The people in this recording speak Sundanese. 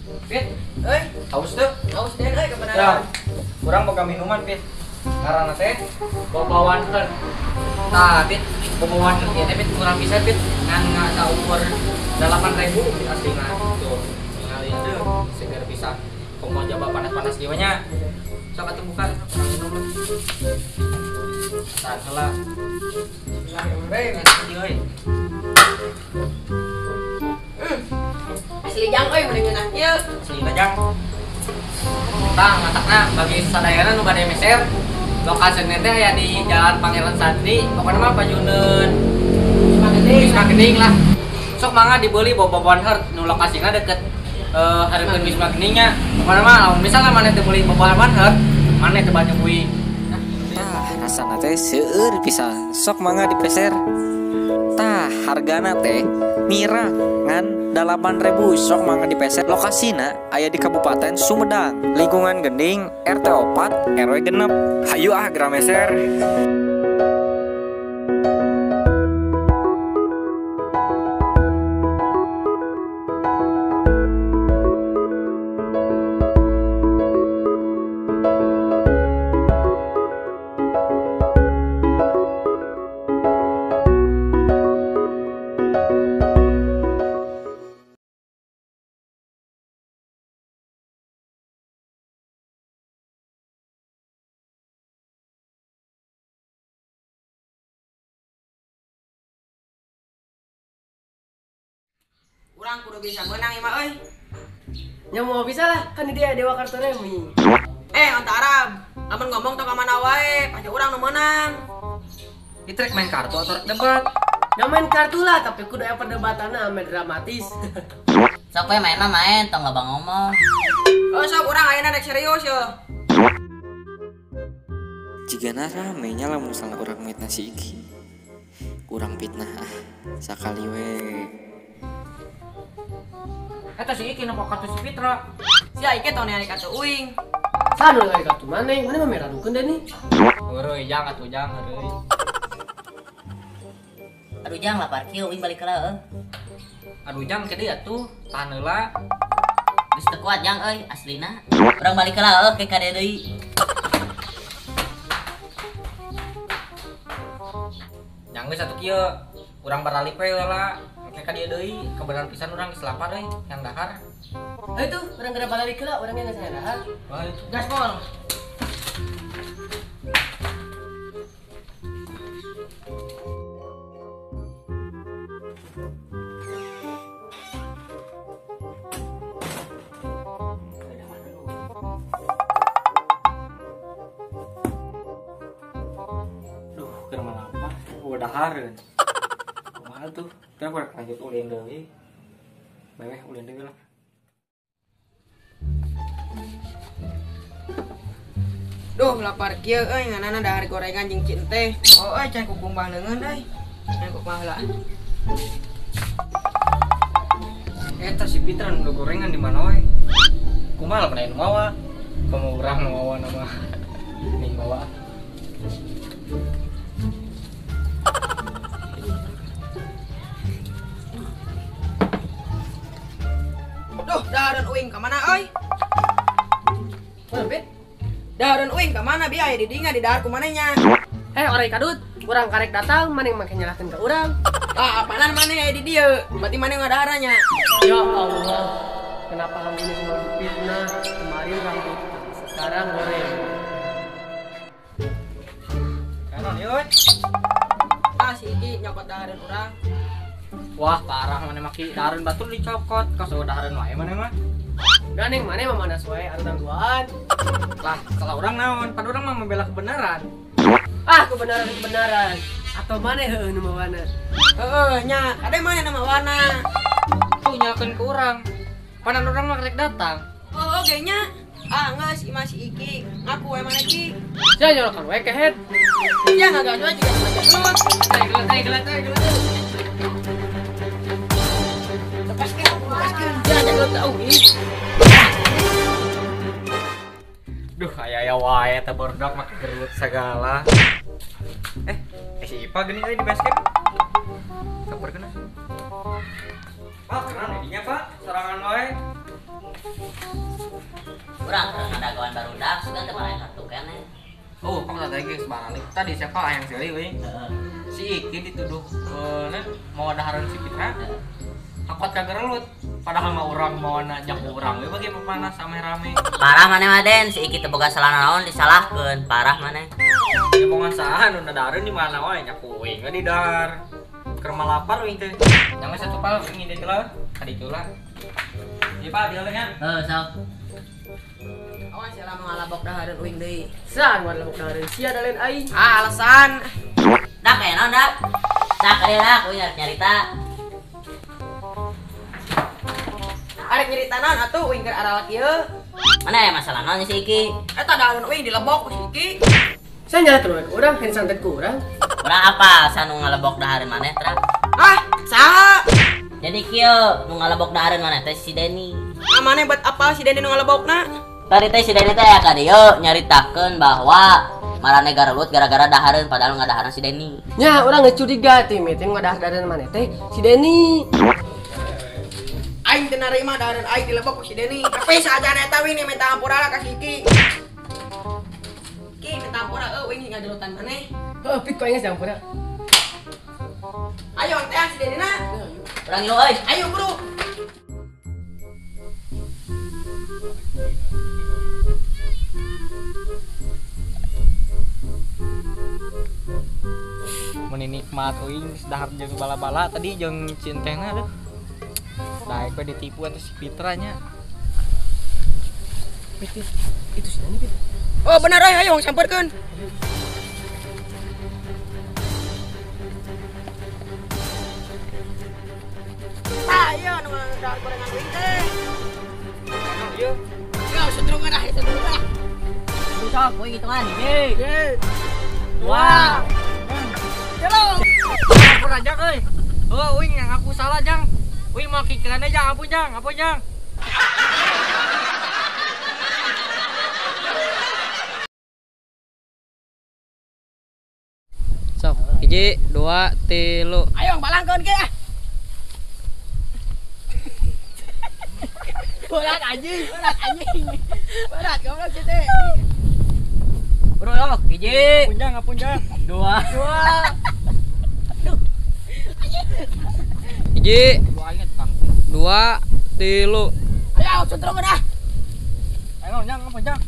Pit, euy, haus teu? Haus den euy kebenaran. Ya, urang boga minuman, Pit. Ngaranna teh Boba One Heart. Tah, Pit, Boba One Heart ieu teh Pit kurang bisa Pit ngan saukur 8.000 Pit aslina. Tuh, ningali teu seger pisan. Komo jaba panas-panas kieu nya. Sok atuh buka minum. Tahan heula. Bismillahirrahmanirrahim. Euy. Asli jang euy mending ngeunah ieu. Aslina jang. Tah matakna bagi sadayana nu bade meser lokasina teh aya di Jalan Pangeran Santri, pokona mah pajuneun Wisma Gening lah. Sok mangga dibeli Boba One Heart nu lokasina deket hareupeun Wisma Gening nya. Pokona mah lamun misalna maneh teu meuli Boba One Heart, maneh teu banyak kuing. Tah rasana teh seueur pisan, sok mangga dipeser. Tah hargana teh mirah ngan 8.000, sok mangga dipeser. Lokasina aya di Kabupaten Sumedang, lingkungan Gending, RT 4 RW 6. Hayu ah geura meser. Urang kudu bisa menang ieu mah euy. Nya mau bisa lah, kan dia dewa kartu remi. Onta Arab, lamun ngomong tong ka mana wae, pasti urang nu menang. Ieu trek main kartu atau rek debat? Ya main kartu lah, tapi kudu aya perdebatanna ame dramatis. Sok we main mah main, tong loba ngomong. Oh sok urang ayeuna rek serius yeuh. Jigana rame nya lamun misalna urang mitnah si Iki. Urang fitnah ah, sakali we. Eta si Iki nempo kartu si Fitra. Si Iki tong ningali kartu uing. Saha nu ningali kartu maneh? Maneh mah meradukeun deui nih. Heureuy jang atuh jang heureuy. Aduh jang lapar kieu uing balik heula euy. Aduh jang ke dieu atuh, tahan heula. Geus teu kuat jang euy aslina. Urang balik heula euy ke ka dieu deui. Jang geus atuh kieu, urang baralik we heula. Kayak ka dieu deui, kebenaran pisan urang geus lapar euy, yang dahar. Heuh tuh, urang geura balik heula, urang ge geus dahar. Wah, itu gaspol. Duh, keur malapa, udah dahareun. Kumaha tuh? Kita kurang lanjut ulin deui. Meweh ulin deui lah. Duh, lapar kieu euy, nganana dahar gorengan jeung cinte. Oh euy, can kukumbang leungeun euy. Can kukumbang heula. Eta si Fitra nu gorengan di mana we? Kumaha lamun aya nu mawa? Komo urang nu mawa nama. Ning bawa. Duh, dahareun uing ka mana euy? Mana, Pit? Dahareun uing ka mana bi aya di dinya di dahar ku maneh nya. Orai kadut, urang karek datang maneh make nyalahkeun ka urang. Ah, apanan maneh aya di dieu? Berarti maneh ngadaharannya. Ya Allah, kenapa hal ini semua difitnah? Kemarin rambut, sekarang goreng. Kanon ieu. Ah, si Iki nyokot dahareun urang. Wah, parah maneh maki dahareun batur dicokot, kos dahareun wae maneh mah. Gandeng maneh mah manas wae arurang duaan. Lah, salah urang naon? Pan urang mah membela kebenaran. Ah, kebenaran-kebenaran. Atau maneh heueuh nu mawana? Heueuh nya, kade maneh nu mawana? Tuh nyalakeun ke urang. Panan urang mah rek datang. Oh, oge nya. Ah, geus imah si Iki. Ngaku we maneh ki. Sia nyalakan wae kehed. Sia ngagas wae jiga gelut. Gelut, gelut, gelut. Lepaskeun, lepaskeun. Jangan gelut tau ih. Duh, aya-aya wae teh barudak make gelut segala. Si Ipa geuning euy di basecamp. Saperkeun ah. Pak, keren dinya, Pak. Sorangan wae. Urang keur ngadagoan barudak sugan teh marahin kartu keneh. Oh, kok tadi geus baralik. Tadi siapa yang seuri euy? Si Iki dituduh mau dahareun si Fitra. Akot kagerelut. Padahal mah urang mau najak urang we bagi papanas rame-rame. Parah maneh mah Den, si Iki teu boga salah naon disalahkeun. Parah maneh. Ya bongan saha nu dahareun di mana wae nya kuing we di dahar. Keur mah lapar uing teh. Jangan satu pal ingin dieu lah, ka ditu lah. Ieu Pak dieu nya. Heuh, sok. Awas ya lama ngalabok dahareun uing deui. Saha nu ngalabok dahareun sia da lain aing. Ah, alasan. Dak aya naon dak? Dak aya dak uing arek nyarita. Arek nyarita naon atuh uing keur aralak ieu. Mana aya masalah naon si Iki? Eta dahareun uing dilebok ku si Iki. Saya nyalakeun we ka urang, hen santet ku urang. Urang apa asa nu ngalebok dahareun maneh tra? Ah, saha? Jadi kieu nu ngalebok dahareun maneh teh si Deni. Ah, maneh buat apa si Deni nu ngalebokna? Tadi teh si Deni teh aya ka dieu nyaritakeun bahwa marane garelut gara-gara dahareun padahal ngadahareun si Deni. Nya urang geus curiga teh meuting ngadahareun maneh teh si Deni. Aing teu narima dahareun aing dilebok ku si Deni. Tapi saajana eta wing minta hampura ka si Iki. Ki minta hampura euy wing ngagelutan maneh. Heuh, pik ku aing geus hampura. Ayo teh si Deni na. Urang ngilu euy. Ayo bro. Meni nikmat uing dahar jeung bala-bala tadi jeung cintena aduh. Daek we ditipu atuh si Fitra nya. Pit, itu si Deni Pit. Oh benar euy, ayo samperkeun. Tah ieu anu dahar gorengan uing teh. Ieu. Yo setrungan ah, setrungan ah. Sok uing hitungan hiji. Dua. Halo. Ampun aja euy. Oh, uing yang aku salah, Jang. Uing mau kikiran aja, ampun, Jang. Ampun, Jang. Sok, 1, 2, 3. Ayo balangkeun ke ah. Berat anjing, berat anjing. Berat goblok sih teh. Bro, yo, 1. Ampun, Jang, ampun, Jang. 2. 2. 1, 2, 3. Ayo sentrungan ah. Ayo, Jang, ampun, Jang.